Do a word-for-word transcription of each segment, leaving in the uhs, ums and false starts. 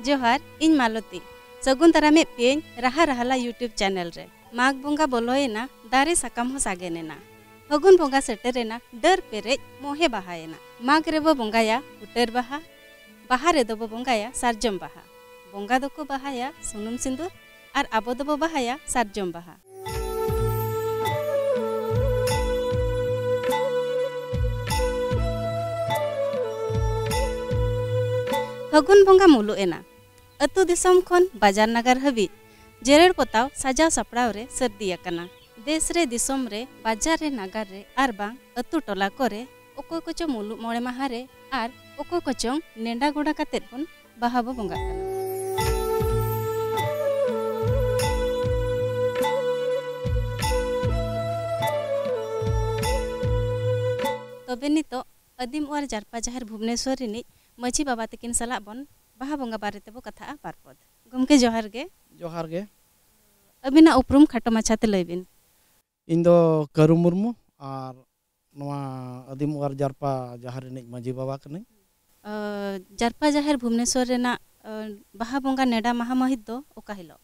ᱡᱚᱦᱟᱨ, ᱤᱧ ᱢᱟᱞᱚᱛᱤ᱾ ᱥᱟᱹᱜᱩᱱ ᱫᱟᱨᱟᱢᱮᱫ ᱯᱮᱭᱟᱹᱧ ᱨᱟᱦᱟ ᱨᱟᱦᱟᱞᱟ YouTube ᱪᱮᱱᱮᱞ ᱨᱮ᱾ ᱢᱟᱜᱽ ᱵᱚᱸᱜᱟ ᱵᱚᱞᱚᱭᱮᱱᱟ, ᱫᱟᱨᱮ ᱥᱟᱠᱟᱢ ᱦᱚᱸ ᱥᱟᱜᱮᱱ ᱮᱱᱟ᱾ ᱯᱷᱟᱹᱜᱩᱱ ᱵᱚᱸᱜᱟ ᱥᱮᱴᱮᱨᱮᱱᱟ, ᱰᱟᱹᱨ ᱯᱮᱨᱮᱡ ᱢᱚᱦᱮ ᱵᱟᱦᱟᱭᱮᱱᱟ᱾ ᱢᱟᱜᱽ ᱨᱮᱵᱚ ᱵᱚᱸᱜᱟᱭᱟ ᱠᱩᱴᱟᱹᱨ ᱵᱟᱦᱟ, ᱵᱟᱦᱟ ᱨᱮᱫᱚ ᱵᱚ ᱵᱚᱸᱜᱟᱭᱟ ᱥᱟᱨᱡᱚᱢ ᱵᱟᱦᱟ᱾ ᱵᱚᱸᱜᱟ ᱫᱚᱠᱚ ᱵᱟᱦᱟᱭᱟ ᱥᱩᱱᱩᱢ ᱥᱤᱸᱫᱩᱨ, ᱟᱨ ᱟᱵᱚ ᱫᱚᱵᱚ ᱵᱟᱦᱟᱭᱟ ᱥᱟᱨᱡᱚᱢ ᱵᱟᱦᱟ᱾ ᱯᱷᱟᱹᱜᱩᱱ ᱵᱚᱸᱜᱟ ᱢᱩᱞᱩᱜ ᱮᱱᱟ᱾ ᱟᱹᱛᱩ ᱫᱤᱥᱚᱢ ᱠᱷᱚᱱ ᱵᱟᱡᱟᱨ ᱱᱟᱜᱟᱨ ᱦᱟᱹᱵᱤᱡ ᱡᱮᱨᱮᱲ ᱯᱚᱛᱟᱣ ᱥᱟᱡᱟᱣ ᱥᱟᱯᱲᱟᱣ ᱨᱮ ᱥᱟᱹᱨᱫᱤ ᱟᱠᱟᱱᱟ᱾ ᱫᱮᱥ ᱨᱮ, ᱫᱤᱥᱚᱢ ᱨᱮ, ᱵᱟᱡᱟᱨ ᱨᱮ, ᱱᱟᱜᱟᱨ ᱨᱮ ᱟᱨ ᱵᱟᱝ ᱟᱹᱛᱩ ᱴᱚᱞᱟ ᱠᱚᱨᱮ ᱚᱠᱚᱭ ᱠᱚᱪᱚ ᱢᱩᱞᱩᱜ ᱢᱚᱬᱮ ᱢᱟᱦᱟ ᱨᱮ ᱟᱨ ᱚᱠᱚᱭ ᱠᱚᱪᱚᱝ ᱱᱮᱰᱟ ᱜᱚᱰᱟ ᱠᱟᱛᱮᱫ ᱵᱚᱱ ᱵᱟᱦᱟ ᱵᱚ ᱵᱚᱸᱜᱟᱜ ᱠᱟᱱᱟ᱾ ᱛᱚᱵᱮ ᱱᱤᱛᱚᱜ ᱟᱹᱫᱤᱢ ᱚᱣᱟᱨ ᱡᱟᱨᱯᱟ ᱡᱟᱦᱮᱨ ᱵᱷᱩᱵᱽᱱᱮᱥᱣᱚᱨ ᱨᱤᱱᱤᱡ ᱢᱟᱹᱡᱷᱤ ᱵᱟᱵᱟ ᱛᱟᱹᱠᱤᱱ ᱥᱟᱞᱟᱜ ᱵᱚᱱ ᱵᱟᱦᱟ ᱵᱚᱸᱜᱟ ᱵᱟᱨᱮ ᱛᱮᱵᱚ ᱠᱟᱛᱷᱟᱜᱼᱟ ᱵᱟᱨ ᱯᱚᱫ᱾ ᱜᱚᱢᱠᱮ, ᱡᱚᱦᱟᱨ ᱜᱮ᱾ ᱡᱚᱦᱟᱨ ᱜᱮ᱾ ᱟᱹᱵᱤᱱᱟᱜ ᱩᱯᱨᱩᱢ ᱠᱷᱟᱴᱚ ᱢᱟᱪᱷᱟ ᱛᱮ ᱞᱟᱹᱭ ᱵᱤᱱ᱾ ᱤᱧ ᱫᱚ ᱠᱟᱹᱨᱩ ᱢᱩᱨᱢᱩ, ᱟᱨ ᱱᱚᱣᱟ ᱟᱹᱫᱤᱢ ᱚᱣᱟᱨ ᱡᱟᱨᱯᱟ ᱡᱟᱦᱮᱨ ᱨᱤᱱᱤᱡ ᱢᱟᱹᱡᱷᱤ ᱵᱟᱵᱟ ᱠᱟᱹᱱᱟᱹᱧ᱾ ᱟᱹ, ᱡᱟᱨᱯᱟ ᱡᱟᱦᱮᱨ ᱵᱷᱩᱵᱽᱱᱮᱥᱣᱚᱨ ᱨᱮᱱᱟᱜ, ᱟᱹ, ᱵᱟᱦᱟ ᱵᱚᱸᱜᱟ ᱱᱮᱰᱟ ᱢᱟᱦᱟ ᱢᱟᱹᱦᱤᱛ ᱫᱚ ᱚᱠᱟ ᱦᱤᱞᱳᱜ?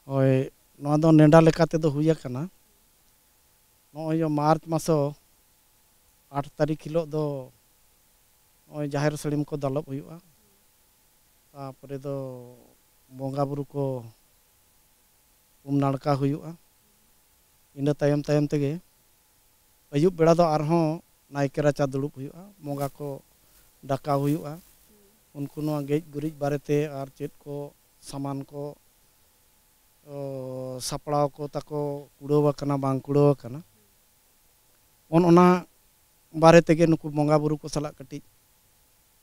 ᱦᱳᱭ, ᱱᱚᱣᱟ ᱫᱚ ᱱᱮᱰᱟ ᱞᱮᱠᱟ ᱛᱮᱫᱚ ᱦᱩᱭ ᱟᱠᱟᱱᱟ᱾ ᱱᱚᱜᱼᱚᱭ ᱡᱮ ᱢᱟᱨᱪ ᱢᱟᱥᱚ ᱟᱴ ᱛᱟᱹᱨᱤᱠᱷ ᱦᱤᱞᱳᱜ ᱫᱚ ᱱᱚᱜᱼᱚᱭ ᱡᱟᱦᱮᱨ ᱥᱟᱹᱲᱤᱢ ᱠᱚ ᱫᱟᱞᱚᱵ ᱦᱩᱭᱩᱜᱼᱟ᱾ ᱛᱟᱯᱚᱨᱮ ᱫᱚ ᱵᱚᱸᱜᱟ ᱵᱩᱨᱩ ᱠᱚ ᱩᱢ ᱱᱟᱲᱠᱟ ᱦᱩᱭᱩᱜᱼᱟ᱾ ᱤᱱᱟᱹ ᱛᱟᱭᱚᱢ ᱛᱟᱭᱚᱢ ᱛᱮᱜᱮ ᱟᱹᱭᱩᱵ ᱵᱮᱲᱟ ᱫᱚ ᱟᱨᱦᱚᱸ ᱱᱟᱭᱠᱮ ᱨᱟᱪᱟ ᱫᱩᱲᱩᱵ ᱦᱩᱭᱩᱜᱼᱟ, ᱵᱚᱸᱜᱟ ᱠᱚ ᱰᱟᱠᱟᱣ ᱦᱩᱭᱩᱜᱼᱟ᱾ ᱩᱱᱠᱩ ᱱᱚᱣᱟ ᱜᱮᱡ ᱜᱩᱨᱤᱡ ᱵᱟᱨᱮᱛᱮ ᱟᱨ ᱪᱮᱫ ᱠᱚ ᱥᱟᱢᱟᱱ ᱠᱚ, ᱚ, ᱥᱟᱯᱲᱟᱣ ᱠᱚ ᱛᱟᱠᱚ ᱠᱩᱲᱟᱹᱣ ᱟᱠᱟᱱᱟ ᱵᱟᱝ ᱠᱩᱲᱟᱹᱣ ᱟᱠᱟᱱᱟ, ᱚᱱ ᱚᱱᱟ ᱵᱟᱨᱮ ᱛᱮᱜᱮ ᱱᱩᱠᱩ ᱵᱚᱸᱜᱟ ᱵᱩᱨᱩ ᱠᱚ ᱥᱟᱞᱟᱜ ᱠᱟᱹᱴᱤᱡ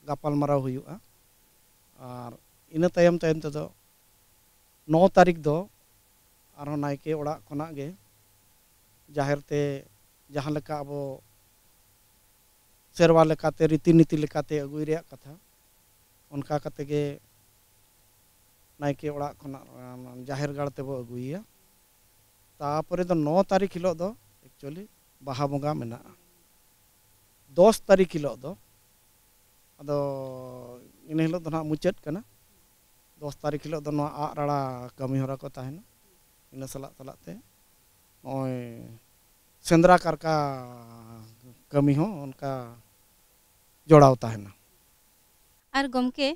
ᱜᱟᱯᱟᱞ ᱢᱟᱨᱟᱣ ᱦᱩᱭᱩᱜᱼᱟ᱾ ᱟᱨ ᱤᱱᱟᱹ ᱛᱟᱭᱚᱢ ᱛᱟᱭᱚᱢ ᱛᱮᱫᱚ ᱱᱚ ᱛᱟᱹᱨᱤᱠᱷ ᱫᱚ ᱟᱨᱦᱚᱸ ᱱᱟᱭᱠᱮ ᱚᱲᱟᱜ ᱠᱷᱚᱱᱟᱜ ᱜᱮ ᱡᱟᱦᱮᱨ ᱛᱮ ᱡᱟᱦᱟᱸ ᱞᱮᱠᱟ ᱟᱵᱚ ᱥᱮᱨᱣᱟ ᱞᱮᱠᱟᱛᱮ, ᱨᱤᱛᱤ ᱱᱤᱛᱤ ᱞᱮᱠᱟᱛᱮ ᱟᱹᱜᱩᱭ ᱨᱮᱭᱟᱜ ᱠᱟᱛᱷᱟ, ᱚᱱᱠᱟ ᱠᱟᱛᱮ ᱜᱮ ᱱᱟᱭᱠᱮ ᱚᱲᱟᱜ ᱠᱷᱚᱱᱟᱜ, ᱟᱸ, ᱡᱟᱦᱮᱨ ᱜᱟᱲ ᱛᱮᱵᱚ ᱟᱹᱜᱩᱭᱮᱭᱟ᱾ ᱛᱟᱯᱚᱨᱮ ᱫᱚ ᱱᱚ ᱛᱟᱹᱨᱤᱠᱷ ᱦᱤᱞᱳᱜ ᱫᱚ actually ᱵᱟᱦᱟ ᱵᱚᱸᱜᱟ ᱢᱮᱱᱟᱜᱼᱟ᱾ ᱫᱚᱥ ᱛᱟᱹᱨᱤᱠᱷ ᱦᱤᱞᱳᱜ ᱫᱚ, ᱟᱫᱚ ᱤᱱᱟᱹ ᱦᱤᱞᱳᱜ ᱫᱚ ᱱᱟᱦᱟᱜ ᱢᱩᱪᱟᱹᱫ ᱠᱟᱱᱟ᱾ ᱫᱚᱥ ᱛᱟᱹᱨᱤᱠᱷ ᱦᱤᱞᱳᱜ ᱫᱚ ᱱᱚᱣᱟ ᱟᱜ ᱨᱟᱲᱟ ᱠᱟᱹᱢᱤ ᱦᱚᱨᱟ ᱠᱚ ᱛᱟᱦᱮᱱᱟ᱾ ᱤᱱᱟᱹ ᱥᱟᱞᱟᱜ ᱥᱟᱞᱟᱜ ᱛᱮ ᱱᱚᱜᱼᱚᱭ ᱥᱮᱸᱫᱽᱨᱟ ᱠᱟᱨᱠᱟ ᱠᱟᱹᱢᱤ ᱦᱚᱸ ᱚᱱᱠᱟ ᱡᱚᱲᱟᱣ ᱛᱟᱦᱮᱱᱟ᱾ ᱟᱨ ᱜᱚᱢᱠᱮ,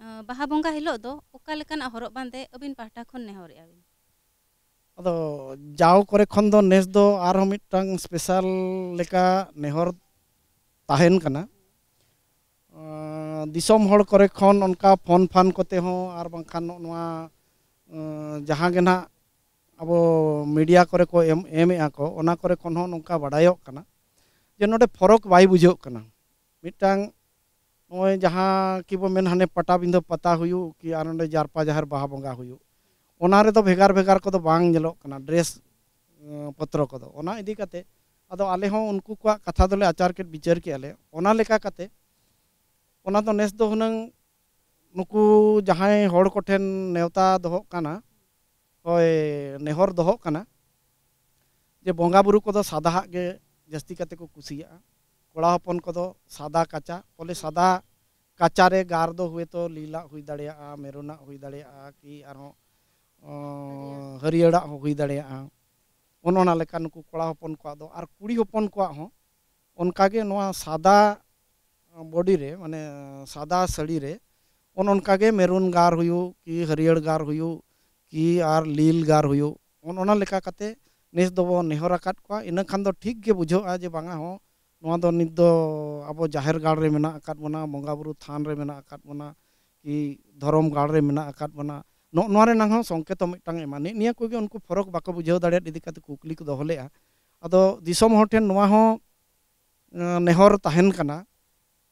ᱟᱸ, ᱵᱟᱦᱟ ᱵᱚᱸᱜᱟ ᱦᱤᱞᱳᱜ ᱫᱚ ᱚᱠᱟ ᱞᱮᱠᱟᱱᱟᱜ ᱦᱚᱨᱚᱜ ᱵᱟᱸᱫᱮ ᱟᱹᱵᱤᱱ ᱯᱟᱦᱴᱟ ᱠᱷᱚᱱ ᱱᱮᱦᱚᱨᱮᱜᱼᱟ ᱵᱤᱱ? ᱟᱫᱚ ᱡᱟᱣ ᱠᱚᱨᱮ ᱠᱷᱚᱱ ᱫᱚ ᱱᱮᱥ ᱫᱚ ᱟᱨᱦᱚᱸ ᱢᱤᱫᱴᱟᱝ ᱥᱯᱮᱥᱟᱞ ᱞᱮᱠᱟ ᱱᱮᱦᱚᱨ ᱛᱟᱦᱮᱱ ᱠᱟᱱᱟ᱾ ᱟᱸ, ᱫᱤᱥᱚᱢ ᱦᱚᱲ ᱠᱚᱨᱮ ᱠᱷᱚᱱ ᱚᱱᱠᱟ ᱯᱷᱳᱱ ᱯᱷᱟᱱ ᱠᱚᱛᱮ ᱦᱚᱸ ᱟᱨ ᱵᱟᱝᱠᱷᱟᱱ ᱱᱚᱜᱼᱚ ᱱᱚᱣᱟ, ᱟᱸ, ᱡᱟᱦᱟᱸ ᱜᱮ ᱱᱟᱦᱟᱜ ᱟᱵᱚ ᱢᱤᱰᱤᱭᱟ ᱠᱚᱨᱮ ᱠᱚ ᱮᱢ, ᱮᱢᱮᱜᱼᱟ ᱠᱚ, ᱚᱱᱟ ᱠᱚᱨᱮ ᱠᱷᱚᱱ ᱦᱚᱸ ᱱᱚᱝᱠᱟ ᱵᱟᱰᱟᱭᱚᱜ ᱠᱟᱱᱟ ᱡᱮ ᱱᱚᱰᱮ ᱯᱷᱚᱨᱚᱠ ᱵᱟᱭ ᱵᱩᱡᱷᱟᱹᱜ ᱠᱟᱱᱟ᱾ ᱢᱤᱫᱴᱟᱝ ᱱᱚᱜᱼᱚᱭ ᱡᱟᱦᱟᱸ ᱠᱤ ᱵᱚ ᱢᱮᱱ ᱦᱟᱱᱮ ᱯᱟᱴᱟᱵᱤᱸᱫᱷᱟᱹ ᱯᱟᱛᱟ ᱦᱩᱭᱩᱜ ᱠᱤ ᱟᱨ ᱱᱚᱰᱮ ᱡᱟᱨᱯᱟ ᱡᱟᱦᱮᱨ ᱵᱟᱦᱟ ᱵᱚᱸᱜᱟ ᱦᱩᱭᱩᱜ, ᱚᱱᱟ ᱨᱮᱫᱚ ᱵᱷᱮᱜᱟᱨ ᱵᱷᱮᱜᱟᱨ ᱠᱚᱫᱚ ᱵᱟᱝ ᱧᱮᱞᱚᱜ ᱠᱟᱱᱟ, ᱰᱨᱮᱥ, ᱮᱸ, ᱯᱚᱛᱨᱚ ᱠᱚᱫᱚ᱾ ᱚᱱᱟ ᱤᱫᱤ ᱠᱟᱛᱮ ᱟᱫᱚ ᱟᱞᱮ ᱦᱚᱸ ᱩᱱᱠᱩ ᱠᱚᱣᱟᱜ ᱠᱟᱛᱷᱟ ᱫᱚᱞᱮ ᱟᱪᱟᱨ ᱠᱮᱫ, ᱵᱤᱪᱟᱹᱨ ᱠᱮᱜᱼᱟ ᱞᱮ᱾ ᱚᱱᱟ ᱞᱮᱠᱟ ᱠᱟᱛᱮ ᱚᱱᱟ ᱫᱚ ᱱᱮᱥ ᱫᱚ ᱦᱩᱱᱟᱹᱝ ᱱᱩᱠᱩ ᱡᱟᱦᱟᱸᱭ ᱦᱚᱲ ᱠᱚᱴᱷᱮᱱ ᱱᱮᱣᱛᱟ ᱫᱚᱦᱚᱜ ᱠᱟᱱᱟ, ᱦᱳᱭ, ᱱᱮᱦᱚᱨ ᱫᱚᱦᱚᱜ ᱠᱟᱱᱟ ᱡᱮ ᱵᱚᱸᱜᱟ ᱵᱩᱨᱩ ᱠᱚᱫᱚ ᱥᱟᱫᱟᱦᱟᱜ ᱜᱮ ᱡᱟᱹᱥᱛᱤ ᱠᱟᱛᱮ ᱠᱚ ᱠᱩᱥᱤᱭᱟᱜᱼᱟ᱾ ᱠᱚᱲᱟ ᱦᱚᱯᱚᱱ ᱠᱚᱫᱚ ᱥᱟᱫᱟ ᱠᱟᱪᱟ, ᱵᱚᱞᱮ ᱥᱟᱫᱟ ᱠᱟᱪᱟ ᱨᱮ ᱜᱟᱨ ᱫᱚ ᱦᱚᱭᱛᱳ ᱞᱤᱞᱟᱜ ᱦᱩᱭ ᱫᱟᱲᱮᱭᱟᱜᱼᱟ, ᱢᱮᱨᱩᱱᱟᱜ ᱦᱩᱭ ᱫᱟᱲᱮᱭᱟᱜᱼᱟ, ᱠᱤ ᱟᱨᱦᱚᱸ, ᱚ, ᱦᱟᱹᱨᱭᱟᱹᱲᱟᱜ ᱦᱚᱸ ᱦᱩᱭ ᱫᱟᱲᱮᱭᱟᱜᱼᱟ᱾ ᱚᱱ ᱚᱱᱟ ᱞᱮᱠᱟ ᱱᱩᱠᱩ ᱠᱚᱲᱟ ᱦᱚᱯᱚᱱ ᱠᱚᱣᱟᱜ ᱫᱚ᱾ ᱟᱨ ᱠᱩᱲᱤ ᱦᱚᱯᱚᱱ ᱠᱚᱣᱟᱜ ᱦᱚᱸ ᱚᱱᱠᱟᱜᱮ ᱱᱚᱣᱟ ᱥᱟᱫᱟ ᱵᱚᱰᱤ ᱨᱮ, ᱢᱟᱱᱮ ᱥᱟᱫᱟ ᱥᱟᱹᱲᱤ ᱨᱮ ᱚᱱ ᱚᱱᱠᱟᱜᱮ ᱢᱮᱨᱩᱱ ᱜᱟᱨ ᱦᱩᱭᱩᱜ ᱠᱤ ᱦᱟᱹᱨᱭᱟᱹᱲ ᱜᱟᱨ ᱦᱩᱭᱩᱜ ᱠᱤ ᱟᱨ ᱞᱤᱞ ᱜᱟᱨ ᱦᱩᱭᱩᱜ, ᱚᱱ ᱚᱱᱟ ᱞᱮᱠᱟ ᱠᱟᱛᱮ ᱱᱮᱥ ᱫᱚᱵᱚ ᱱᱮᱦᱚᱨ ᱟᱠᱟᱫ ᱠᱚᱣᱟ᱾ ᱤᱱᱟᱹ ᱠᱷᱟᱱ ᱫᱚ ᱴᱷᱤᱠ ᱜᱮ ᱵᱩᱡᱷᱟᱹᱜᱼᱟ ᱡᱮ ᱵᱟᱝᱟ ᱦᱚᱸ ᱱᱚᱣᱟ ᱫᱚ ᱱᱤᱛ ᱫᱚ ᱟᱵᱚ ᱡᱟᱦᱮᱨ ᱜᱟᱲ ᱨᱮ ᱢᱮᱱᱟᱜ ᱟᱠᱟᱫ ᱵᱚᱱᱟ, ᱵᱚᱸᱜᱟ ᱵᱩᱨᱩ ᱛᱷᱟᱱ ᱨᱮ ᱢᱮᱱᱟᱜ ᱟᱠᱟᱫ ᱵᱚᱱᱟ, ᱠᱤ ᱫᱷᱚᱨᱚᱢ ᱜᱟᱲ ᱨᱮ ᱢᱮᱱᱟᱜ ᱟᱠᱟᱫ ᱵᱚᱱᱟ, ᱱᱚᱜᱼᱚ ᱱᱚᱣᱟ ᱨᱮᱱᱟᱝ ᱦᱚᱸ ᱥᱚᱝᱠᱮᱛᱚ ᱢᱤᱫᱴᱟᱝ ᱮᱢᱟ᱾ ᱱᱤᱜ ᱱᱤᱭᱟᱹ ᱠᱚᱜᱮ ᱩᱱᱠᱩ ᱯᱷᱚᱨᱚᱠ ᱵᱟᱠᱚ ᱵᱩᱡᱷᱟᱹᱣ ᱫᱟᱲᱮᱭᱟᱜ ᱤᱫᱤ ᱠᱟᱛᱮ ᱠᱩᱠᱞᱤ ᱠᱚ ᱫᱚᱦᱚ ᱞᱮᱫᱼᱟ᱾ ᱟᱫᱚ ᱫᱤᱥᱚᱢ ᱦᱚᱲ ᱴᱷᱮᱱ ᱱᱚᱣᱟ ᱦᱚᱸ, ᱮᱸ, ᱱᱮᱦᱚᱨ ᱛᱟᱦᱮᱱ ᱠᱟᱱᱟ,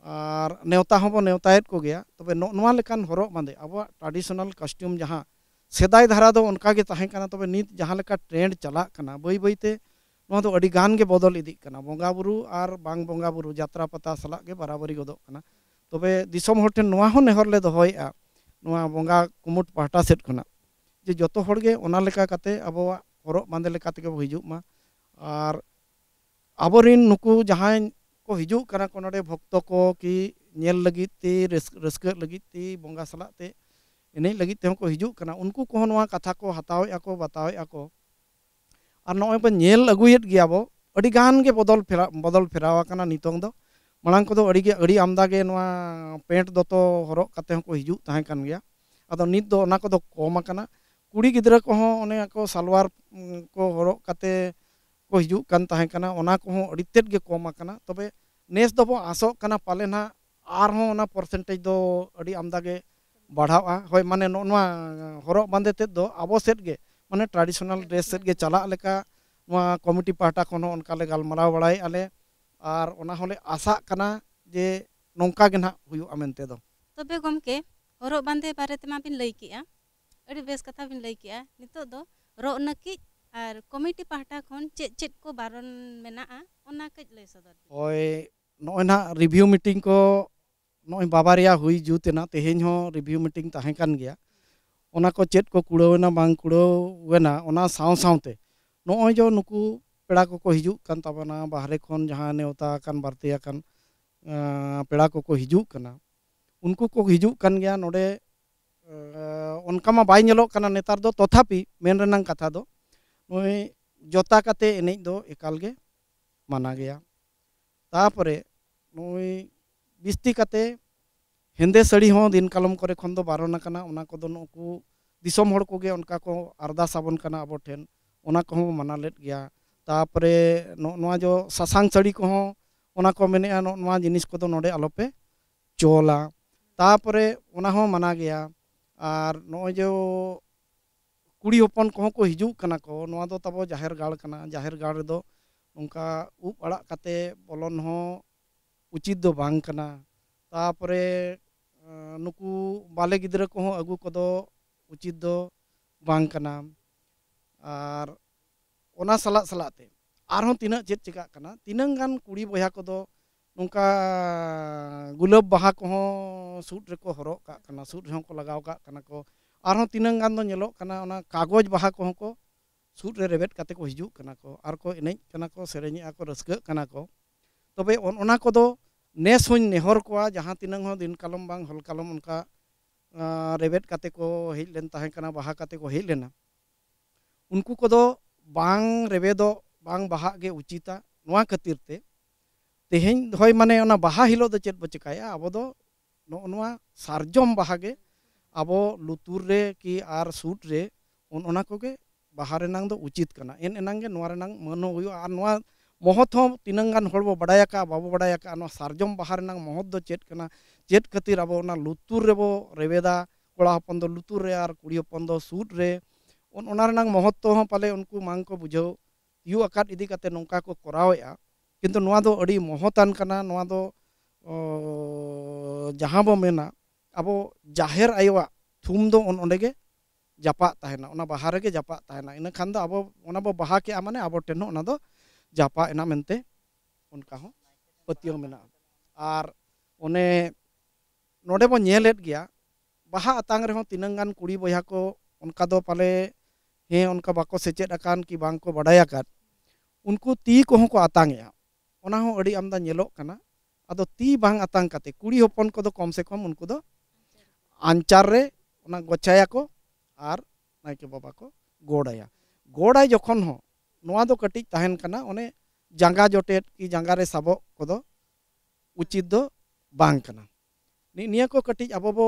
ᱟᱨ ᱱᱮᱣᱛᱟ ᱦᱚᱸᱵᱚ ᱱᱮᱣᱛᱟᱭᱮᱫ ᱠᱚᱜᱮᱭᱟ᱾ ᱛᱚᱵᱮ ᱱᱚᱜᱼᱚ ᱱᱚᱣᱟ ᱞᱮᱠᱟᱱ ᱦᱚᱨᱚᱜ ᱵᱟᱸᱫᱮ, ᱟᱵᱚᱣᱟᱜ traditional costume ᱡᱟᱦᱟᱸ ᱥᱮᱫᱟᱭ ᱫᱷᱟᱨᱟ ᱫᱚ ᱚᱱᱠᱟ ᱜᱮ ᱛᱟᱦᱮᱸ ᱠᱟᱱᱟ, ᱛᱚᱵᱮ ᱱᱤᱛ ᱡᱟᱦᱟᱸ ᱞᱮᱠᱟ trend ᱪᱟᱞᱟᱜ ᱠᱟᱱᱟ, ᱵᱟᱹᱭ ᱵᱟᱹᱭ ᱛᱮ ᱱᱚᱣᱟ ᱫᱚ ᱟᱹᱰᱤ ᱜᱟᱱ ᱜᱮ ᱵᱚᱫᱚᱞ ᱤᱫᱤᱜ ᱠᱟᱱᱟ᱾ ᱵᱚᱸᱜᱟ ᱵᱩᱨᱩ ᱟᱨ ᱵᱟᱝ ᱵᱚᱸᱜᱟ ᱵᱩᱨᱩ, ᱡᱟᱛᱨᱟ ᱯᱟᱛᱟ ᱥᱟᱞᱟᱜ ᱜᱮ ᱵᱟᱨᱟᱵᱟᱨᱤ ᱜᱚᱫᱚᱜ ᱠᱟᱱᱟ᱾ ᱛᱚᱵᱮ ᱫᱤᱥᱚᱢ ᱦᱚᱲ ᱴᱷᱮᱱ ᱱᱚᱣᱟ ᱦᱚᱸ ᱱᱮᱦᱚᱨ ᱞᱮ ᱫᱚᱦᱚᱭᱮᱫᱼᱟ, ᱱᱚᱣᱟ ᱵᱚᱸᱜᱟ ᱠᱩᱢᱩᱴ ᱯᱟᱦᱴᱟ ᱥᱮᱫ ᱠᱷᱚᱱᱟᱜ, ᱡᱮ ᱡᱚᱛᱚ ᱦᱚᱲ ᱜᱮ ᱚᱱᱟ ᱞᱮᱠᱟ ᱠᱟᱛᱮ ᱟᱵᱚᱣᱟᱜ ᱦᱚᱨᱚᱜ ᱵᱟᱸᱫᱮ ᱞᱮᱠᱟ ᱛᱮᱜᱮ ᱵᱚ ᱦᱤᱡᱩᱜ ᱢᱟ᱾ ᱟᱨ ᱟᱵᱚᱨᱮᱱ ᱱᱩᱠᱩ ᱡᱟᱦᱟᱸᱭ ᱠᱚ ᱦᱤᱡᱩᱜ ᱠᱟᱱᱟ ᱠᱚ ᱱᱚᱰᱮ ᱵᱷᱚᱠᱛᱚ ᱠᱚ, ᱠᱤ ᱧᱮᱞ ᱞᱟᱹᱜᱤᱫ ᱛᱮ, ᱨᱟᱹᱥ-, ᱨᱟᱹᱥᱠᱟᱹᱜ ᱞᱟᱹᱜᱤᱫ ᱛᱮ, ᱵᱚᱸᱜᱟ ᱥᱟᱞᱟᱜ ᱛᱮ, ᱮᱱᱮᱡ ᱞᱟᱹᱜᱤᱫ ᱛᱮᱦᱚᱸ ᱠᱚ ᱦᱤᱡᱩᱜ ᱠᱟᱱᱟ, ᱩᱱᱠᱩ ᱠᱚᱦᱚᱸ ᱱᱚᱣᱟ ᱠᱟᱛᱷᱟ ᱠᱚ ᱦᱟᱛᱟᱣᱮᱫᱼᱟ ᱠᱚ, ᱵᱟᱛᱟᱣᱮᱫᱼᱟ ᱠᱚ᱾ ᱟᱨ ᱱᱚᱜᱼᱚᱭ ᱵᱚᱱ ᱧᱮᱞ ᱟᱹᱜᱩᱭᱮᱫ ᱜᱮᱭᱟ ᱵᱚ, ᱟᱹᱰᱤ ᱜᱟᱱ ᱜᱮ ᱵᱚᱫᱚᱞ ᱯᱷᱮᱨᱟ-, ᱵᱚᱫᱚᱞ ᱯᱷᱮᱨᱟᱣ ᱟᱠᱟᱱᱟ ᱱᱤᱛᱚᱝ ᱫᱚ᱾ ᱢᱟᱲᱟᱝ ᱠᱚᱫᱚ ᱟᱹᱰᱤ ᱜᱮ, ᱟᱹᱰᱤ ᱟᱢᱫᱟ ᱜᱮ ᱱᱚᱣᱟ ᱯᱮᱱᱴ ᱫᱚᱛᱚ ᱦᱚᱨᱚᱜ ᱠᱟᱛᱮ ᱦᱚᱸᱠᱚ ᱦᱤᱡᱩᱜ ᱛᱟᱦᱮᱸ ᱠᱟᱱ ᱜᱮᱭᱟ᱾ ᱟᱫᱚ ᱱᱤᱛ ᱫᱚ ᱚᱱᱟ ᱠᱚᱫᱚ ᱠᱚᱢ ᱟᱠᱟᱱᱟ᱾ ᱠᱩᱲᱤ ᱜᱤᱫᱽᱨᱟᱹ ᱠᱚᱦᱚᱸ ᱚᱱᱮ ᱠᱚ ᱥᱟᱞᱣᱟᱨ, ᱩᱸ, ᱠᱚ ᱦᱚᱨᱚᱜ ᱠᱟᱛᱮ ᱠᱚ ᱦᱤᱡᱩᱜ ᱠᱟᱱ ᱛᱟᱦᱮᱸ ᱠᱟᱱᱟ, ᱚᱱᱟ ᱠᱚᱦᱚᱸ ᱟᱹᱰᱤ ᱛᱮᱫ ᱜᱮ ᱠᱚᱢ ᱟᱠᱟᱱᱟ᱾ ᱛᱚᱵᱮ ᱱᱮᱥ ᱫᱚᱵᱚ ᱟᱥᱚᱜ ᱠᱟᱱᱟ ᱯᱟᱞᱮ ᱱᱟᱦᱟᱜ ᱟᱨᱦᱚᱸ ᱚᱱᱟ ᱯᱟᱨᱥᱮᱱᱴᱮᱡᱽ ᱫᱚ ᱟᱹᱰᱤ ᱟᱢᱫᱟ ᱜᱮ ᱵᱟᱲᱦᱟᱜᱼᱟ᱾ ᱦᱳᱭ, ᱢᱟᱱᱮ ᱱᱚᱜᱼᱚ ᱱᱚᱣᱟ ᱦᱚᱨᱚᱜ ᱵᱟᱸᱫᱮ ᱛᱮᱫ ᱫᱚ ᱟᱵᱚ ᱥᱮᱫ ᱜᱮ, ᱢᱟᱱᱮ ᱴᱨᱟᱰᱤᱥᱚᱱᱟᱞ ᱰᱨᱮᱥ ᱥᱮᱫ ᱜᱮ ᱪᱟᱞᱟᱜ ᱞᱮᱠᱟ ᱱᱚᱣᱟ ᱠᱚᱢᱤᱴᱤ ᱯᱟᱦᱴᱟ ᱠᱷᱚᱱ ᱦᱚᱸ ᱚᱱᱠᱟ ᱞᱮ ᱜᱟᱞᱢᱟᱨᱟᱣ ᱵᱟᱲᱟᱭᱮᱫᱼᱟ ᱞᱮ᱾ ᱟᱨ ᱚᱱᱟ ᱦᱚᱸᱞᱮ ᱟᱥᱟᱜ ᱠᱟᱱᱟ ᱡᱮ ᱱᱚᱝᱠᱟ ᱜᱮ ᱱᱟᱦᱟᱜ ᱦᱩᱭᱩᱜᱼᱟ ᱢᱮᱱᱛᱮ ᱫᱚ᱾ ᱛᱚᱵᱮ ᱜᱚᱢᱠᱮ, ᱦᱚᱨᱚᱜ ᱵᱟᱸᱫᱮ ᱵᱟᱨᱮ ᱛᱮᱢᱟ ᱵᱤᱱ ᱞᱟᱹᱭ ᱠᱮᱜᱼᱟ, ᱟᱹᱰᱤ ᱵᱮᱥ ᱠᱟᱛᱷᱟ ᱵᱤᱱ ᱞᱟᱹᱭ ᱠᱮᱜᱼᱟ᱾ ᱱᱤᱛᱚᱜ ᱫᱚ ᱨᱚᱜ ᱱᱟᱹᱠᱤᱡ ᱟᱨ ᱠᱚᱢᱤᱴᱤ ᱯᱟᱦᱴᱟ ᱠᱷᱚᱱ ᱪᱮᱫ ᱪᱮᱫ ᱠᱚ ᱵᱟᱨᱚᱱ ᱢᱮᱱᱟᱜᱼᱟ, ᱚᱱᱟ ᱠᱟᱹᱡ ᱞᱟᱹᱭ ᱥᱚᱫᱚᱨ ᱵᱤᱱ᱾ ᱦᱳᱭ, ᱱᱚᱜᱼᱚᱭ ᱱᱟᱦᱟᱜ ᱨᱤᱵᱷᱤᱭᱩ ᱢᱤᱴᱤᱝ ᱠᱚ ᱱᱚᱜᱼᱚᱭ ᱵᱟᱵᱟᱨᱮᱭᱟ ᱦᱩᱭ ᱡᱩᱛ ᱮᱱᱟ, ᱛᱮᱦᱮᱧ ᱦᱚᱸ ᱨᱤᱵᱷᱤᱭᱩ ᱢᱤᱴᱤᱝ ᱛᱟᱦᱮᱸ ᱠᱟᱱ ᱜᱮᱭᱟ᱾ ᱚᱱᱟ ᱠᱚ ᱪᱮᱫ ᱠᱚ ᱠᱩᱲᱟᱹᱣ ᱮᱱᱟ ᱵᱟᱝ ᱠᱩᱲᱟᱹᱣ ᱮᱱᱟ, ᱚᱱᱟ ᱥᱟᱶ ᱥᱟᱶᱛᱮ ᱱᱚᱜᱼᱚᱭ ᱡᱮ ᱱᱩᱠᱩ ᱯᱮᱲᱟ ᱠᱚᱠᱚ ᱦᱤᱡᱩᱜ ᱠᱟᱱ ᱛᱟᱵᱚᱱᱟ, ᱵᱟᱦᱨᱮ ᱠᱷᱚᱱ ᱡᱟᱦᱟᱸ ᱱᱮᱣᱛᱟ ᱟᱠᱟᱱ, ᱵᱟᱹᱲᱛᱤ ᱟᱠᱟᱱ, ᱟᱸ, ᱯᱮᱲᱟ ᱠᱚᱠᱚ ᱦᱤᱡᱩᱜ ᱠᱟᱱᱟ, ᱩᱱᱠᱩ ᱠᱚ ᱦᱤᱡᱩᱜ ᱠᱟᱱ ᱜᱮᱭᱟ ᱱᱚᱰᱮ᱾ ᱟᱸ, ᱚᱱᱠᱟ ᱢᱟ ᱵᱟᱭ ᱧᱮᱞᱚᱜ ᱠᱟᱱᱟ ᱱᱮᱛᱟᱨ ᱫᱚ, ᱛᱚᱛᱷᱟᱯᱤ ᱢᱮᱱ ᱨᱮᱱᱟᱝ ᱠᱟᱛᱷᱟ ᱫᱚ ᱱᱚᱜᱼᱚᱭ ᱡᱚᱛᱟ ᱠᱟᱛᱮ ᱮᱱᱮᱡ ᱫᱚ ᱮᱠᱟᱞ ᱜᱮ ᱢᱟᱱᱟ ᱜᱮᱭᱟ᱾ ᱛᱟᱯᱚᱨᱮ ᱱᱚᱜᱼᱚᱭ ᱵᱤᱥᱛᱤ ᱠᱟᱛᱮ ᱦᱮᱸᱫᱮ ᱥᱟᱹᱲᱤ ᱦᱚᱸ ᱫᱤᱱ ᱠᱟᱞᱚᱢ ᱠᱚᱨᱮ ᱠᱷᱚᱱ ᱫᱚ ᱵᱟᱨᱚᱱ ᱟᱠᱟᱱᱟ᱾ ᱚᱱᱟ ᱠᱚᱫᱚ ᱱᱩᱠᱩ ᱫᱤᱥᱚᱢ ᱦᱚᱲ ᱠᱚᱜᱮ ᱚᱱᱠᱟ ᱠᱚ ᱟᱨᱫᱟᱥ ᱟᱵᱚᱱ ᱠᱟᱱᱟ ᱟᱵᱚ ᱴᱷᱮᱱ, ᱚᱱᱟ ᱠᱚᱦᱚᱸ ᱢᱟᱱᱟ ᱞᱮᱫ ᱜᱮᱭᱟ᱾ ᱛᱟᱯᱚᱨᱮ ᱱᱚᱜᱼᱚ ᱱᱚᱣᱟ ᱡᱚ ᱥᱟᱥᱟᱝ ᱥᱟᱹᱲᱤ ᱠᱚᱦᱚᱸ ᱚᱱᱟ ᱠᱚ ᱢᱮᱱᱮᱜᱼᱟ, ᱱᱚᱜᱼᱚ ᱱᱚᱣᱟ ᱡᱤᱱᱤᱥ ᱠᱚᱫᱚ ᱱᱚᱰᱮ ᱟᱞᱚᱯᱮ ᱪᱚᱞᱟ᱾ ᱛᱟᱯᱚᱨᱮ ᱚᱱᱟ ᱦᱚᱸ ᱢᱟᱱᱟ ᱜᱮᱭᱟ᱾ ᱟᱨ ᱱᱚᱜᱼᱚᱭ ᱡᱮ ᱠᱩᱲᱤ ᱦᱚᱯᱚᱱ ᱠᱚᱦᱚᱸ ᱠᱚ ᱦᱤᱡᱩᱜ ᱠᱟᱱᱟ ᱠᱚ, ᱱᱚᱣᱟ ᱫᱚ ᱛᱟᱵᱚ ᱡᱟᱦᱮᱨ ᱜᱟᱲ ᱠᱟᱱᱟ, ᱡᱟᱦᱮᱨ ᱜᱟᱲ ᱨᱮᱫᱚ ᱱᱚᱝᱠᱟ ᱩᱵ ᱟᱲᱟᱜ ᱠᱟᱛᱮ ᱵᱚᱞᱚᱱ ᱦᱚᱸ ᱩᱪᱤᱛ ᱫᱚ ᱵᱟᱝ ᱠᱟᱱᱟ᱾ ᱛᱟᱯᱚᱨᱮ, ᱟᱸ, ᱱᱩᱠᱩ ᱵᱟᱞᱮ ᱜᱤᱫᱽᱨᱟᱹ ᱠᱚᱦᱚᱸ ᱟᱹᱜᱩ ᱠᱚᱫᱚ ᱩᱪᱤᱛ ᱫᱚ ᱵᱟᱝ ᱠᱟᱱᱟ᱾ ᱟᱨ ᱚᱱᱟ ᱥᱟᱞᱟᱜ ᱥᱟᱞᱟᱜ ᱛᱮ ᱟᱨᱦᱚᱸ ᱛᱤᱱᱟᱹᱜ ᱪᱮᱫ ᱪᱤᱠᱟᱹᱜ ᱠᱟᱱᱟ, ᱛᱤᱱᱟᱹᱝ ᱜᱟᱱ ᱠᱩᱲᱤ ᱵᱚᱭᱦᱟ ᱠᱚᱫᱚ ᱱᱚᱝᱠᱟ ᱜᱩᱞᱟᱹᱵ ᱵᱟᱦᱟ ᱠᱚᱦᱚᱸ ᱥᱩᱫ ᱨᱮᱠᱚ ᱦᱚᱨᱚᱜ ᱠᱟᱜ ᱠᱟᱱᱟ, ᱥᱩᱫ ᱨᱮᱦᱚᱸ ᱠᱚ ᱞᱟᱜᱟᱣ ᱠᱟᱜ ᱠᱟᱱᱟ ᱠᱚ᱾ ᱟᱨᱦᱚᱸ ᱛᱤᱱᱟᱹᱝ ᱜᱟᱱ ᱫᱚ ᱧᱮᱞᱚᱜ ᱠᱟᱱᱟ, ᱚᱱᱟ ᱠᱟᱜᱚᱡᱽ ᱵᱟᱦᱟ ᱠᱚᱦᱚᱸ ᱠᱚ ᱥᱩᱫ ᱨᱮ ᱨᱮᱵᱮᱫ ᱠᱟᱛᱮ ᱠᱚ ᱦᱤᱡᱩᱜ ᱠᱟᱱᱟ ᱠᱚ, ᱟᱨ ᱠᱚ ᱮᱱᱮᱡ ᱠᱟᱱᱟ ᱠᱚ, ᱥᱮᱨᱮᱧᱮᱜᱼᱟ ᱠᱚ, ᱨᱟᱹᱥᱠᱟᱹᱜ ᱠᱟᱱᱟ ᱠᱚ᱾ ᱛᱚᱵᱮ ᱚᱱ-, ᱚᱱᱟ ᱠᱚᱫᱚ ᱱᱮᱥ ᱦᱚᱸᱧ ᱱᱮᱦᱚᱨ ᱠᱚᱣᱟ, ᱡᱟᱦᱟᱸ ᱛᱤᱱᱟᱹᱝ ᱦᱚᱸ ᱫᱤᱱ ᱠᱟᱞᱚᱢ ᱵᱟᱝ ᱦᱚᱞ ᱠᱟᱞᱚᱢ ᱚᱱᱠᱟ ᱟᱸ, ᱨᱮᱵᱮᱫ ᱠᱟᱛᱮ ᱠᱚ ᱦᱮᱡ ᱞᱮᱱ ᱛᱟᱦᱮᱸ ᱠᱟᱱᱟ, ᱵᱟᱦᱟ ᱠᱟᱛᱮ ᱠᱚ ᱦᱮᱡ ᱞᱮᱱᱟ, ᱩᱱᱠᱩ ᱠᱚᱫᱚ ᱵᱟᱝ ᱨᱮᱵᱮᱫᱚᱜ, ᱵᱟᱝ ᱵᱟᱦᱟᱜ ᱜᱮ ᱩᱪᱤᱛᱟ᱾ ᱱᱚᱣᱟ ᱠᱷᱟᱹᱛᱤᱨ ᱛᱮ ᱛᱮᱦᱮᱧ ᱦᱚᱭ, ᱢᱟᱱᱮ, ᱚᱱᱟ ᱵᱟᱦᱟ ᱦᱤᱞᱳᱜ ᱫᱚ ᱪᱮᱫ ᱵᱚ ᱪᱮᱠᱟᱭᱟ? ᱟᱵᱚ ᱫᱚ ᱱᱚᱜᱼᱚ ᱱᱚᱣᱟ ᱥᱟᱨᱡᱚᱢ ᱵᱟᱦᱟ ᱜᱮ ᱟᱵᱚ ᱞᱩᱛᱩᱨ ᱨᱮ ᱠᱤ ᱟᱨ ᱥᱩᱫ ᱨᱮ, ᱚᱱ-, ᱚᱱᱟ ᱠᱚᱜᱮ ᱵᱟᱦᱟ ᱨᱮᱱᱟᱝ ᱫᱚ ᱩᱪᱤᱛ ᱠᱟᱱᱟ᱾ ᱮᱱ ᱮᱱᱟᱝ ᱜᱮ ᱱᱚᱣᱟ ᱨᱮᱱᱟᱝ ᱢᱟᱹᱱ ᱦᱚᱸ ᱦᱩᱭᱩᱜᱼᱟ᱾ ᱟᱨ ᱱᱚᱣᱟ ᱢᱚᱦᱚᱛ ᱦᱚᱸ ᱛᱤᱱᱟᱹᱝ ᱜᱟᱱ ᱦᱚᱲ ᱵᱚ ᱵᱟᱰᱟᱭ ᱟᱠᱟᱫᱼᱟ, ᱵᱟᱵᱚ ᱵᱟᱰᱟᱭ ᱟᱠᱟᱫᱼᱟ, ᱱᱚᱣᱟ ᱥᱟᱨᱡᱚᱢ ᱵᱟᱦᱟ ᱨᱮᱱᱟᱝ ᱢᱚᱦᱚᱛ ᱫᱚ ᱪᱮᱫ ᱠᱟᱱᱟ, ᱪᱮᱫ ᱠᱷᱟᱹᱛᱤᱨ ᱟᱵᱚ ᱚᱱᱟ ᱞᱩᱛᱩᱨ ᱨᱮᱵᱚ ᱨᱮᱵᱮᱫᱟ, ᱠᱚᱲᱟ ᱦᱚᱯᱚᱱ ᱫᱚ ᱞᱩᱛᱩᱨ ᱨᱮ ᱟᱨ ᱠᱩᱲᱤ ᱦᱚᱯᱚᱱ ᱫᱚ ᱥᱩᱫ ᱨᱮ, ᱚᱱ-, ᱚᱱᱟ ᱨᱮᱱᱟᱝ ᱢᱚᱦᱚᱛ ᱦᱚᱸ ᱯᱟᱞᱮ ᱩᱱᱠᱩ ᱵᱟᱝ ᱠᱚ ᱵᱩᱡᱷᱟᱹᱣ ᱛᱤᱭᱳᱜ ᱟᱠᱟᱫ ᱤᱫᱤ ᱠᱟᱛᱮ ᱱᱚᱝᱠᱟ ᱠᱚ ᱠᱚᱨᱟᱣᱮᱫᱼᱟ᱾ ᱠᱤᱱᱛᱩ ᱱᱚᱣᱟ ᱫᱚ ᱟᱹᱰᱤ ᱢᱚᱦᱚᱛᱟᱱ ᱠᱟᱱᱟ᱾ ᱱᱚᱣᱟ ᱫᱚ, ᱚ, ᱡᱟᱦᱟᱸ ᱵᱚ ᱢᱮᱱᱟ, ᱟᱵᱚ ᱡᱟᱦᱮᱨ ᱟᱭᱳᱣᱟᱜ ᱛᱷᱩᱢ ᱫᱚ ᱚᱱ-, ᱚᱸᱰᱮ ᱜᱮ ᱡᱟᱯᱟᱜ ᱛᱟᱦᱮᱱᱟ, ᱚᱱᱟ ᱵᱟᱦᱟ ᱨᱮᱜᱮ ᱡᱟᱯᱟᱜ ᱛᱟᱦᱮᱱᱟ᱾ ᱤᱱᱟᱹ ᱠᱷᱟᱱ ᱫᱚ ᱟᱵᱚ ᱚᱱᱟ ᱵᱚ ᱵᱟᱦᱟ ᱠᱮᱜᱼᱟ, ᱢᱟᱱᱮ ᱟᱵᱚ ᱴᱷᱮᱱ ᱦᱚᱸ ᱚᱱᱟ ᱫᱚ ᱡᱟᱯᱟᱜ ᱮᱱᱟ ᱢᱮᱱᱛᱮ ᱚᱱᱠᱟ ᱦᱚᱸ ᱯᱟᱹᱛᱭᱟᱹᱣ ᱢᱮᱱᱟᱜᱼᱟ᱾ ᱟᱨ ᱚᱱᱮ ᱱᱚᱰᱮ ᱵᱚ ᱧᱮᱞᱮᱫ ᱜᱮᱭᱟ, ᱵᱟᱦᱟ ᱟᱛᱟᱝ ᱨᱮᱦᱚᱸ ᱛᱤᱱᱟᱹᱝ ᱜᱟᱱ ᱠᱩᱲᱤ ᱵᱚᱭᱦᱟ ᱠᱚ ᱚᱱᱠᱟ ᱫᱚ ᱯᱟᱞᱮ, ᱦᱮᱸ, ᱚᱱᱠᱟ ᱵᱟᱠᱚ ᱥᱮᱪᱮᱫ ᱟᱠᱟᱱ ᱠᱤ ᱵᱟᱝ ᱠᱚ ᱵᱟᱰᱟᱭ ᱟᱠᱟᱫ, ᱩᱱᱠᱩ ᱛᱤ ᱠᱚᱦᱚᱸ ᱠᱚ ᱟᱛᱟᱝ ᱮᱜᱼᱟ᱾ ᱚᱱᱟ ᱦᱚᱸ ᱟᱹᱰᱤ ᱟᱢᱫᱟ ᱧᱮᱞᱚᱜ ᱠᱟᱱᱟ᱾ ᱟᱫᱚ ᱛᱤ ᱵᱟᱝ ᱟᱛᱟᱝ ᱠᱟᱛᱮ ᱠᱩᱲᱤ ᱦᱚᱯᱚᱱ ᱠᱚᱫᱚ ᱠᱚᱢ ᱥᱮ ᱠᱚᱢ ᱩᱱᱠᱩ ᱫᱚ ᱟᱧᱪᱟᱨ ᱨᱮ ᱚᱱᱟ ᱜᱚᱪᱷᱟᱭᱟᱠᱚ ᱟᱨ ᱱᱟᱭᱠᱮ ᱵᱟᱵᱟ ᱠᱚ ᱜᱚᱰ ᱟᱭᱟ᱾ ᱜᱚᱰ ᱟᱭ ᱡᱚᱠᱷᱚᱱ ᱦᱚᱸ ᱱᱚᱣᱟ ᱫᱚ ᱠᱟᱹᱴᱤᱡ ᱛᱟᱦᱮᱱ ᱠᱟᱱᱟ, ᱚᱱᱮ ᱡᱟᱸᱜᱟ ᱡᱚᱴᱮᱫ ᱠᱤ ᱡᱟᱸᱜᱟ ᱨᱮ ᱥᱟᱵᱚᱜ ᱠᱚᱫᱚ ᱩᱪᱤᱛ ᱫᱚ ᱵᱟᱝ ᱠᱟᱱᱟ᱾ ᱱᱤ-, ᱱᱤᱭᱟᱹ ᱠᱚ ᱠᱟᱹᱴᱤᱡ ᱟᱵᱚ ᱵᱚ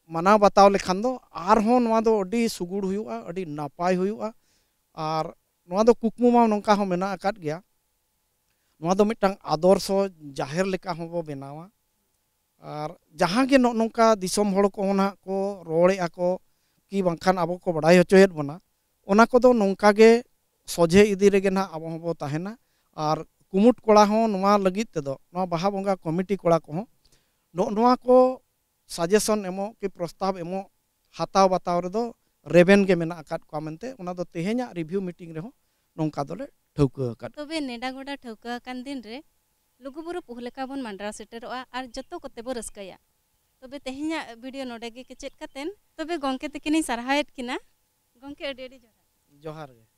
ᱢᱟᱱᱟᱣ ᱵᱟᱛᱟᱣ ᱞᱮᱠᱷᱟᱱ ᱫᱚ ᱟᱨᱦᱚᱸ ᱱᱚᱣᱟ ᱫᱚ ᱟᱹᱰᱤ ᱥᱩᱜᱩᱲ ᱦᱩᱭᱩᱜᱼᱟ, ᱟᱹᱰᱤ ᱱᱟᱯᱟᱭ ᱦᱩᱭᱩᱜᱼᱟ᱾ ᱟᱨ ᱱᱚᱣᱟ ᱫᱚ ᱠᱩᱠᱢᱩ ᱢᱟ ᱱᱚᱝᱠᱟ ᱦᱚᱸ ᱢᱮᱱᱟᱜ ᱟᱠᱟᱫ ᱜᱮᱭᱟ, ᱱᱚᱣᱟ ᱫᱚ ᱢᱤᱫᱴᱟᱝ ᱟᱫᱚᱨᱥᱚ ᱡᱟᱦᱮᱨ ᱞᱮᱠᱟ ᱦᱚᱸᱵᱚ ᱵᱮᱱᱟᱣᱟ᱾ ᱟᱨ ᱡᱟᱦᱟᱸ ᱜᱮ ᱱᱚᱜᱼᱚ ᱱᱚᱝᱠᱟ ᱫᱤᱥᱚᱢ ᱦᱚᱲ ᱠᱚᱦᱚᱸ ᱱᱟᱦᱟᱜ ᱠᱚ ᱨᱚᱲᱮᱫᱼᱟ ᱠᱚ ᱠᱤ ᱵᱟᱝᱠᱷᱟᱱ ᱟᱵᱚ ᱠᱚ ᱵᱟᱰᱟᱭ ᱦᱚᱪᱚᱭᱮᱫ ᱵᱚᱱᱟ, ᱚᱱᱟ ᱠᱚᱫᱚ ᱱᱚᱝᱠᱟ ᱜᱮ ᱥᱚᱡᱷᱮ ᱤᱫᱤ ᱨᱮᱜᱮ ᱱᱟᱦᱟᱜ ᱟᱵᱚ ᱦᱚᱸᱵᱚ ᱛᱟᱦᱮᱱᱟ᱾ ᱟᱨ ᱠᱩᱢᱩᱴ ᱠᱚᱲᱟ ᱦᱚᱸ ᱱᱚᱣᱟ ᱞᱟᱹᱜᱤᱫ ᱛᱮᱫᱚ, ᱱᱚᱣᱟ ᱵᱟᱦᱟ ᱵᱚᱸᱜᱟ ᱠᱚᱢᱤᱴᱤ ᱠᱚᱲᱟ ᱠᱚᱦᱚᱸ ᱱᱚᱜᱼᱚ ᱱᱚᱣᱟ ᱠᱚ ᱥᱟᱡᱮᱥᱚᱱ ᱮᱢᱚᱜ ᱠᱤ ᱯᱨᱚᱥᱛᱟᱵ ᱮᱢᱚᱜ, ᱦᱟᱛᱟᱣ ᱵᱟᱛᱟᱣ ᱨᱮᱫᱚ ᱨᱮᱵᱮᱱ ᱜᱮ ᱢᱮᱱᱟᱜ ᱟᱠᱟᱫ ᱠᱚᱣᱟ ᱢᱮᱱᱛᱮ ᱚᱱᱟ ᱫᱚ ᱛᱮᱦᱮᱧᱟᱜ ᱨᱤᱵᱷᱤᱭᱩ ᱢᱤᱴᱤᱝ ᱨᱮᱦᱚᱸ ᱱᱚᱝᱠᱟ ᱫᱚᱞᱮ ᱴᱷᱟᱹᱣᱠᱟᱹ ᱟᱠᱟᱫ᱾ ᱛᱚᱵᱮ ᱱᱮᱰᱟ ᱜᱚᱰᱟ ᱴᱷᱟᱹᱣᱠᱟᱹ ᱟᱠᱟᱱ ᱫᱤᱱ ᱨᱮ ᱞᱩᱜᱩᱵᱩᱨᱩ ᱯᱩᱦᱞᱮᱠᱟ ᱵᱚᱱ ᱢᱟᱸᱰᱨᱟᱣ ᱥᱮᱴᱮᱨᱚᱜᱼᱟ ᱟᱨ ᱡᱚᱛᱚ ᱠᱚᱛᱮ ᱵᱚ ᱨᱟᱹᱥᱠᱟᱹᱭᱟ᱾ ᱛᱚᱵᱮ ᱛᱮᱦᱮᱧᱟᱜ ᱵᱷᱤᱰᱤᱭᱳ ᱱᱚᱰᱮ ᱜᱮ ᱠᱮᱪᱮᱫ ᱠᱟᱛᱮᱱ, ᱛᱚᱵᱮ ᱜᱚᱢᱠᱮ ᱛᱟᱹᱠᱤᱱᱤᱧ ᱥᱟᱨᱦᱟᱣᱮᱫ ᱠᱤᱱᱟ᱾ ᱜᱚᱢᱠᱮ, ᱟᱹᱰᱤ ᱟᱹᱰᱤ ᱡᱚᱦᱟᱨ᱾ ᱡᱚᱦᱟᱨ ᱜᱮ᱾